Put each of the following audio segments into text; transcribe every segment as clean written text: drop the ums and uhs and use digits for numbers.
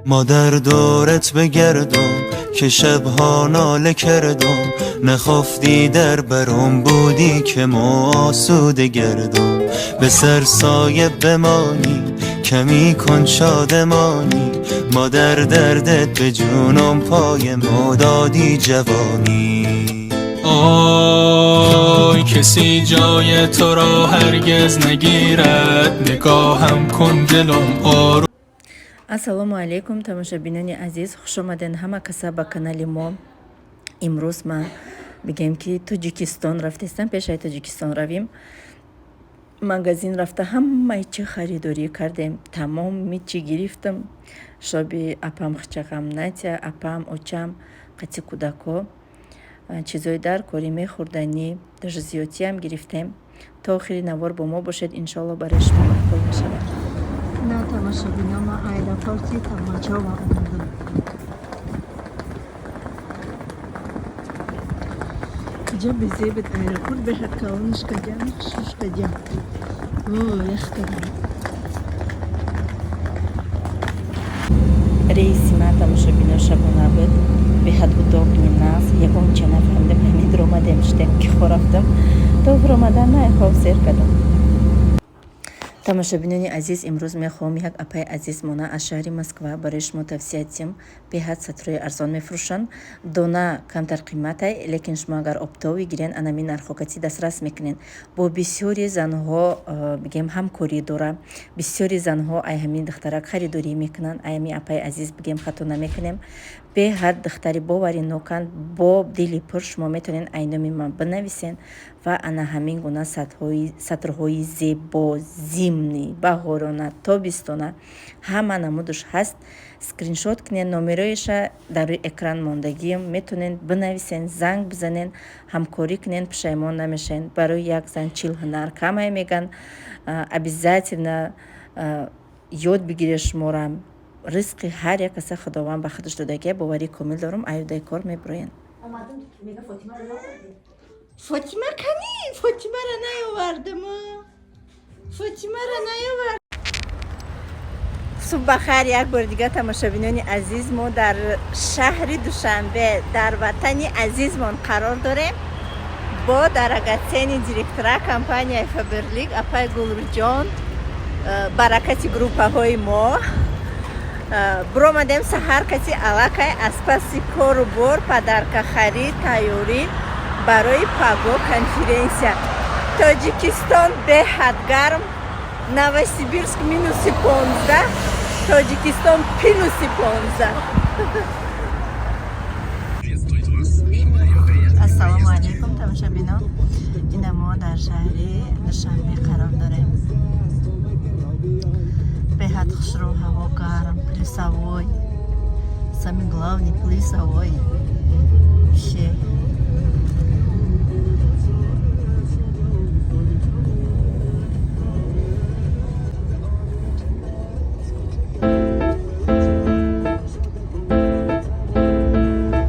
مادر دورت بگردم که شبها ناله کردم، نخفتی در برم بودی که ما آسوده گردم. به سر سایه بمانی کمی کن شادمانی، مادر دردت به جونم پای ما دادی جوانی. آی کسی جای تو را هرگز نگیرد، نگاهم کن دلم آروم. Ассалому алайкум, тамошобинони азиз, хушомаден ҳама каса ба канали мо. Имрӯз ман бигем, ки Тоҷикистон рафтестам. Пешаи Тоҷикистон равим, магазин рафта ҳамаи чӣ харидорӣ кардем, тамоми чӣ гирифтам. Шоби апам хчағам натя, апам, очам, қати кӯдако чизои дар корӣ, мехӯрданӣ, даже зиёдтиам гирифтем. То охири навор бо мо бошед, иншоалло, барои шумо маъқул мешавад. На, тамошобино, ма аэропорти Толмачёва омадам. Иҷа безебед аэропорт, беҳад калониш кардиам, хушруш кардиам. О, ях кардам. Рейси ма, тамошобино, шабона буд, беҳад удобный, нағз, ягонча нафаҳмидем. Ҳамин омадем, шудем ки хо рафтам, то омадан на хоб сер кардам. Тамошобинони азиз, имрӯз мехоҳам як апаи азизмона аз шаҳри Москва барои шумо тавсия диҳам. Беҳад сатрои арзон мефурӯшанд, дона камтар қиматай, лекин шумо агар оптовый гирен, анами нархокатӣ дастрас мекунед. Бо бисёри занҳо, бигем, ҳамкорӣ дора, бисёри занҳо ай ҳамин духтарак харидорӣ мекунанд. Ай ҳамин апаи азиз, бигем, хато намекунем, беҳад духтари бовариноканд. Бо дили пур шумо метавонед ай номи ман бинависен ва ана ҳамин гуна сатрҳои зебо, зимний, баҳорона, тобистона, ҳама намудаш ҳаст. Скриншот кунед, номероиша дар рӯи экран мондагиам, метавонед бинависен, занг бизанен, ҳамкорӣ кунед, пушаймон намешавед. Барои як зан 40 ҳунар камай меган, обязательно ёд бигиред. Шумора ризқи ҳар як каса Худованд ба худаш додагия, боварии комил дорам, аюдаи кор мебуроянд. Фотима кани? Фотимара наёвардам. Фотимара наёвард. Субҳ бахайр як бори дигар, тамошобинони азиз. Мо дар шаҳри Душанбе, дар ватани азизмон қарор дорем бо драгоценный директора компанияи Фаберлик апай Гулрӯҷон, баракати группаҳои мо. Биромадем саҳар каси аллакай аз паси кору бор, подарка харид, тайёрӣ барои паго конференсия. Тоҷикистон беҳад гарм, Новосибирск -15, Тоҷикистон +15. Ассалому алайкум, тамошобинон. Ина мо дар шаҳри Душанбе қарор дорем. Беҳад хушрӯ, ҳаво гарм, плюсовой, самый главный, плюсовой вообще.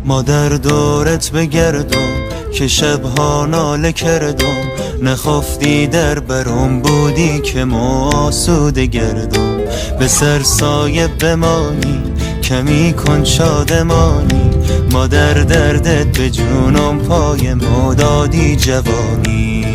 مادر دورت بگردم که شبها ناله کردم، نخفتی در برم بودی که ما آسوده گردم. به سر سایه بمانی کمی کن شادمانی، مادر دردت به جونم پای ما دادی جوانی.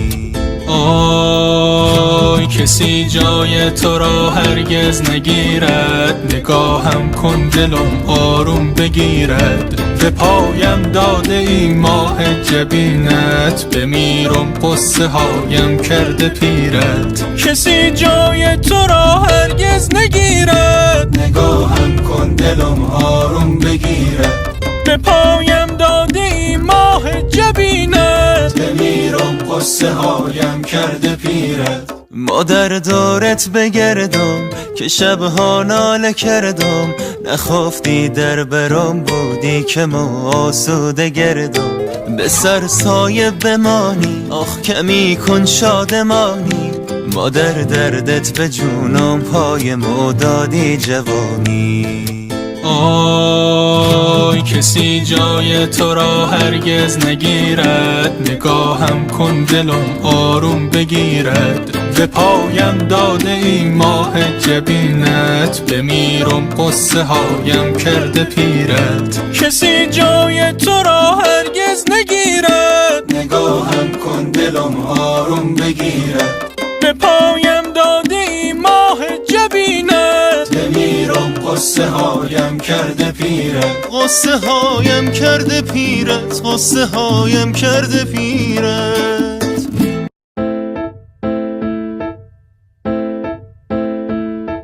آی کسی جای تو را هرگز نگیرد، نگاهم کن دلم آروم بگیرد. به پایم داده ای ماه جبینت، بمیرم قصه هایم کرده پیرت. کسی جای تو را هرگز نگیرد، نگاهم کن دلم آروم بگیرد. به پایم داده ای ماه جبینت، بمیرم قصه هایم کرده پیرت. مادر دورت بگردم که شبها ناله کردم، نخفتی در برم بودی که ما آسوده گردم. به سر سایه بمانی آخ کمی کن شادمانی، مادر دردت به جونم پای مو دادی جوانی. آی کسی جای تو را هرگز نگیرد، نگاهم کن دلم آروم بگیرد. به پایم داده ای ماه جبینت، بمیرم قصه هایم کرده پیرت. کسی جای تو را هرگز نگیرد، نگاهم کن دلم آروم بگیرد. به پایم داده ای ماه جبینت، بمیرم قصه هایم کرده پیرت. قصه هایم کرده پیرت، قصه هایم کرده پیرت.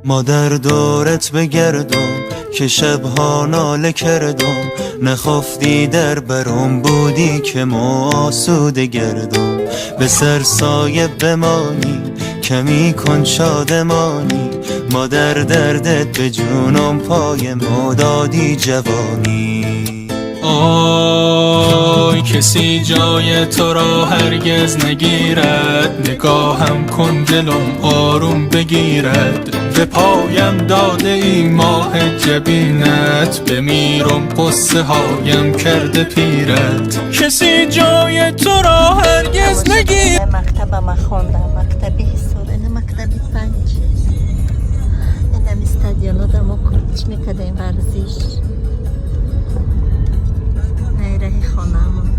مادر دورت بگردم که شبها ناله کردم، نخفتی در برم بودی که ما آسوده گردم. به سر سایه بمانی کمی کن شادمانی، مادر دردت به جونم پای ما دادی جوانی. آی کسی جای تو را هرگز نگیرد، نگاهم کن دلم آروم بگیرد. به پایم داده ای ماه جبینت، بمیرم قصه هایم کرده پیرت. کسی جای تو را هرگز نگیرد. Мактаба ма хондам, мактаби Ҳисор, ина мактаби 5. Инами стадионода мо куртиш мекардем, варзиш. Най раҳи хонаамон.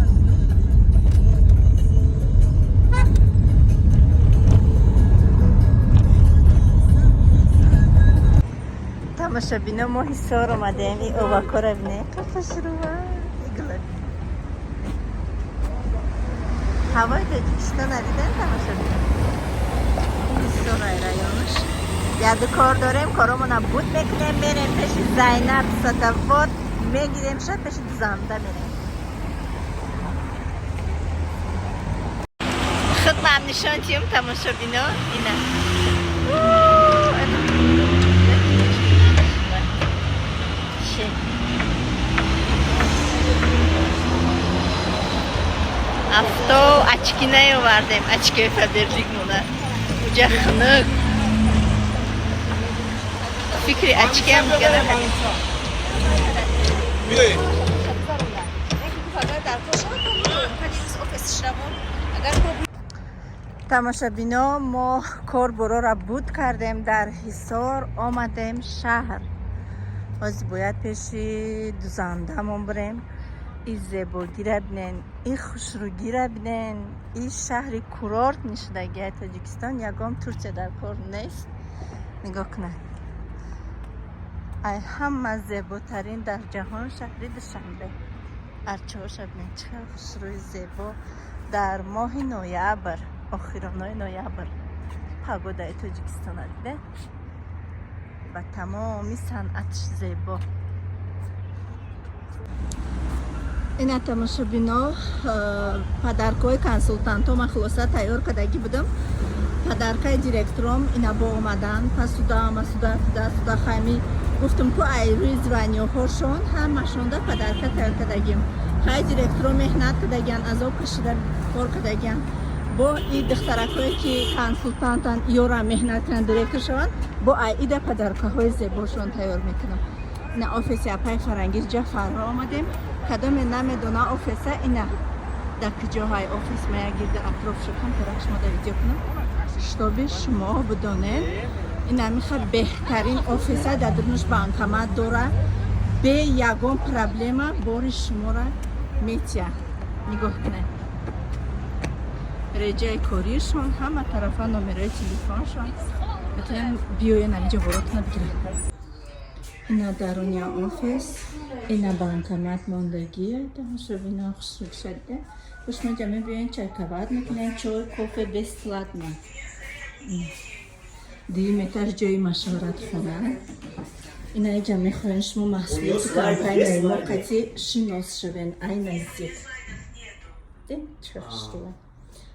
Тамошобино, мо Ҳисор омадем. И овакора бинем, қафашрува. Ҳавои Тоҷикистона дидем, тамошобино. Ҳисорай районаш. Яду кор дорем, коромона буд мекунем, мерем пеши Зайнаб садовод, мегирем шад, пеши дузанда мерем. Худмам нишон тиём, тамошобино, ина. Ше. Авто очки наёвардем, очкии Фаберлик мона. Уҷа хунук. Фикри очкиам дига накардем. Тамошобино, мо кор борора буд кардем дар Ҳисор, омадем шаҳр. Ҳозир бояд пеши дузандамон бирем. И зебогира бинен, и хушрӯгира бинен, и шаҳри курорт нишудагиа Тоҷикистон, ягон Турсия дар кор нест. Нигоҳ кунед. Ай ҳама зеботарин дар ҷаҳон шаҳри Душанбе. Арчаҳоша бинен, чӣ хел хушрӯи зебо. Дар моҳи ноябр, охиронои ноябр, погодаи Тоҷикистона диде? Ба тамоми санъатш зебо. Ина тамошобино, подаркҳои консултантҳо ман хулоса тайёр кардагӣ будам. Подаркаи директором ина бо омадан, пасуда, масуда, туда, суда хайми гуфтам ку ай рӯи званиёҳошон ҳамашонда подарка тайёр кардагим. Хай директоро меҳнат кардагиан, азоб кашида кор кардагиан. Бо и духтаракҳое ки консултантан, ёра меҳнат кунанд, директор шаванд, бо ай ида подаркаҳои зебошон тайёр мекунам. Ина офиси апаи Фарангиз Ҷафарро омадем. Кадоме намедона офиса, ина дар куҷоҳай офис, ма як гирда атроф шукам тарак шумо да видео кунам, чтобы шумо бидонед. Ина миха беҳтарин офиса, дар дурнуш банкомат дора, бе ягон проблема бори шуморо метия. Нигоҳ кунед, реҷаи коришон, ҳама тарафа номерои телефоншон, метавонем биёен амиҷа боротона бигиред. Ина даруния офис, ина банкомат мондагӣ, тамошобино, хушрӯ шуда. Хушма ҷа мебиёен, чайкават мекунем, чой, кофе бесплатно. Дуюм этаж ҷои машваратхона. Ина иҷа мехоҳем шумо маҳсулоти компанияи мо қатъи шинос шавен, ай наздик. Чӣ хушрӯ.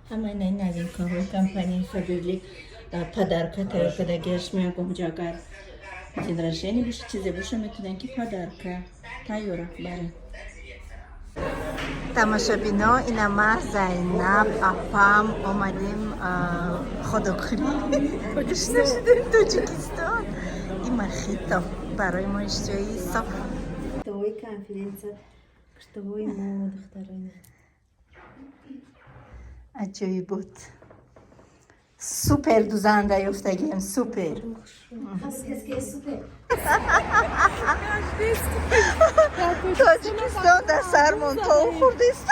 Ҳама ина новинкаҳои компанияи Фаберлик дар подарка тайёр кардагиаш. Мегӯм ҷо агар день рождения боша, чизе боша, метавонем ки подарка тайёра барем. Тамошобино, ина ма, Зайнаб апам омадем ходокунӣ. Ошно шудем Тоҷикистон. И мохито барои мо иштиҳои соф. Куштовой конференция, куштовой мо духтароина. Аҷоибот. Супер дузанда ёфтагием, супер. Супер. Тоҷикистон дар сармон то хурдист.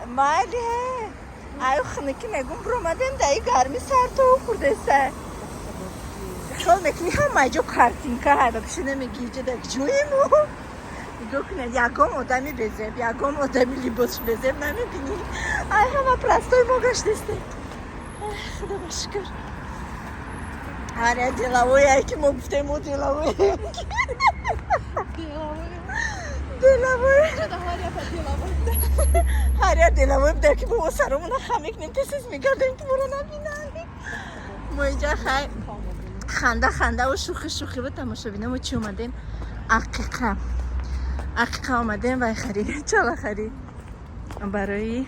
Майли, аю хунукӣ мегум, биромадем, даи гарми сар то хурдеста. Хиёл мекунӣ, ҳама ҷо картинка ҳайба киши намеги, иҷа дар ҷоему. Нигоҳ кунед, ягон одами безеб, ягон одами либосш безеб намебинӣ. Ай ҳама простой мо гаштестем. Худо ба шукр. Ҳар як деловой ай ки мо гуфтем, мо деловой. Деловой. Ҳар як деловой буда ки мо саромона хам мекунем, тез мегардем, ки моро набинанд. Мо инҷа хай ханда хандаву шӯхӣ шӯхӣ бу, тамошобино, мо чӣ омадем? Ақиқа. Ақиқа омадем, вай харид, чала харид. Барои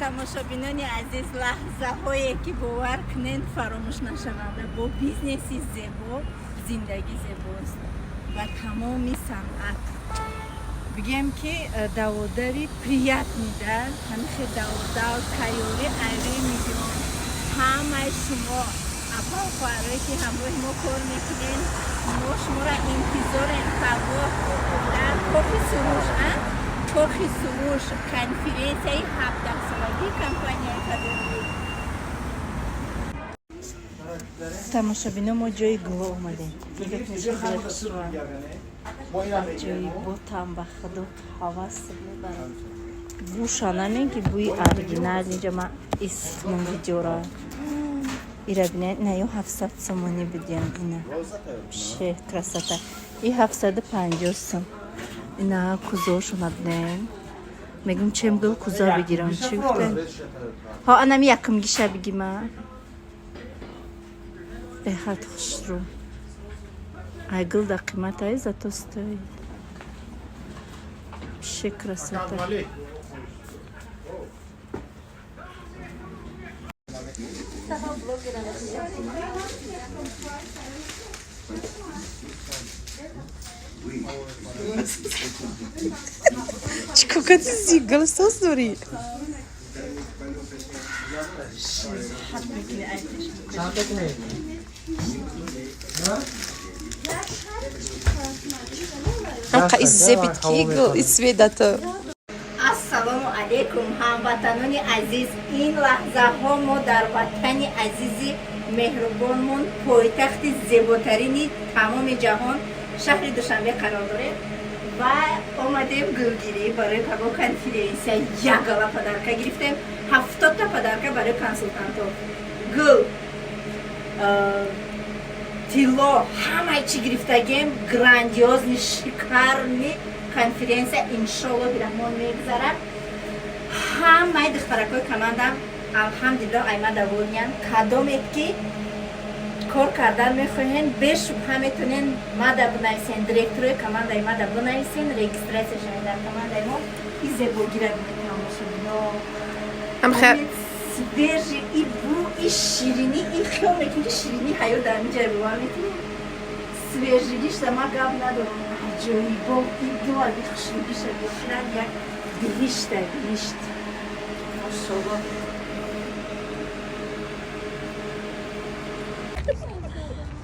Тамошобинони азиз, лаҳзаҳое ки бовар кунед, фаромӯш нашаванда. Бо бизнеси зебо зиндагӣ зебост ва тамоми санъат бигем ки даводари приятный да ҳамихе даводав тайёрӣ айрӯи миллион. Ҳамаи шумо апау хоҳарое ки ҳамроҳи мо кор мекунед, мо шуморо интизорем пагоҳ дар Кохи Суруш, Кохи Суруш, конференсияи 17-солагии компанияи Фаберлик. Тамошобино, мо ҷои гуло омадем. Ҷои ботам, ба худо, ҳавас мебарад. Буша намен ки бӯи оригинал инҷа ман истмон видеора. Ира бинед, ина ё 700 сомонӣ будиям, ина. Ше красота. И 750 сом. Ина кузошона бинем. Мегум, чем гул куза бигирам, чӣ гуфтем? Ҳо, анами якумгиша бигима. Беҳад хушрӯ. Ай гул да қимат ай, зато стоит. Вообще красота. Чӣ кокати зигал сос дорӣ? Ҳат мекунӣ ай пеш. Ҳамқа иззебит ки гул исведато. Ассалому алайкум, ҳамватанони азиз! Ин лаҳзаҳо мо дар ватани азизи меҳрубонмон, пойтахти зеботарини тамоми ҷаҳон, шаҳри Душанбе қарор дорем ва омадем гулгирӣ барои паго конференсия. Ягала подарка гирифтем, 70-та подарка барои консултантҳо, гул, тилло, ҳамаи чӣ гирифтагем. Грандиозный, шикарный конференсия, иншоллоҳи раҳмон, мегузарад. Ҳамаи духтаракҳои командам, алҳамдулиллоҳ, айма довольный янд. Кадомед ки кор кардан мехоҳен, бешубҳа метонен мада бинависен, директорои командаи мада бинависен, регистрация шавед дар командаи мо. И зебогира бинед, тамошобино. Свежий, и бу, и ширинӣ, и хиёл мекунӣ ки ширинӣ ҳаёт дар ин ҷай бовар мекунӣ. Свежий гишта ма гап надорам, аҷоибо. И дуаби хушрӯгиша бихӯрад, як биҳишта, биҳишт, машолло.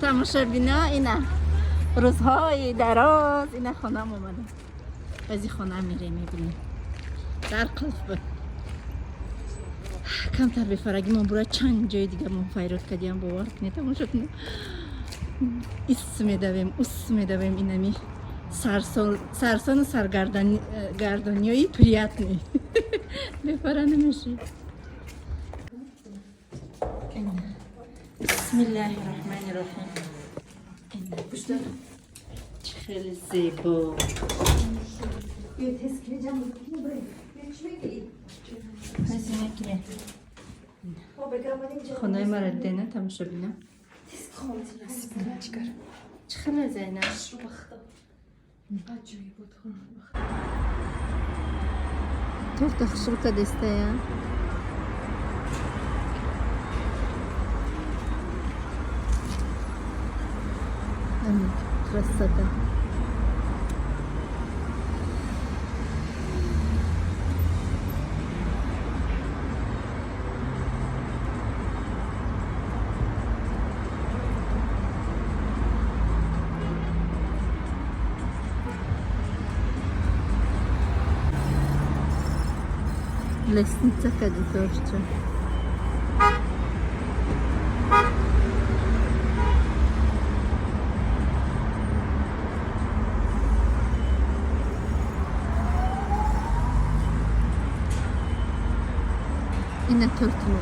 Тамошобино, ина рӯзҳои дароз ина хонам омадам. Бази хона мирем, мебинем. Дар қулф буд. Камтар бефарагӣ мо бура чанд ҷои дига мо файрод кардиам, бовар кунед, тамошо кунед. Ис медавем, ус медавем, инами сарсону саргардониҳои приятный. Бефара намешӣ. Бисмиллаҳи раҳмани раҳим. Чӣ хеле зебо. Хонаи мара дидена, тамошобина? Чӣ хеле, Зайнаб? Торта хушрӯ кадестая. Красота. Лестница кадиторча. Ина тортимо.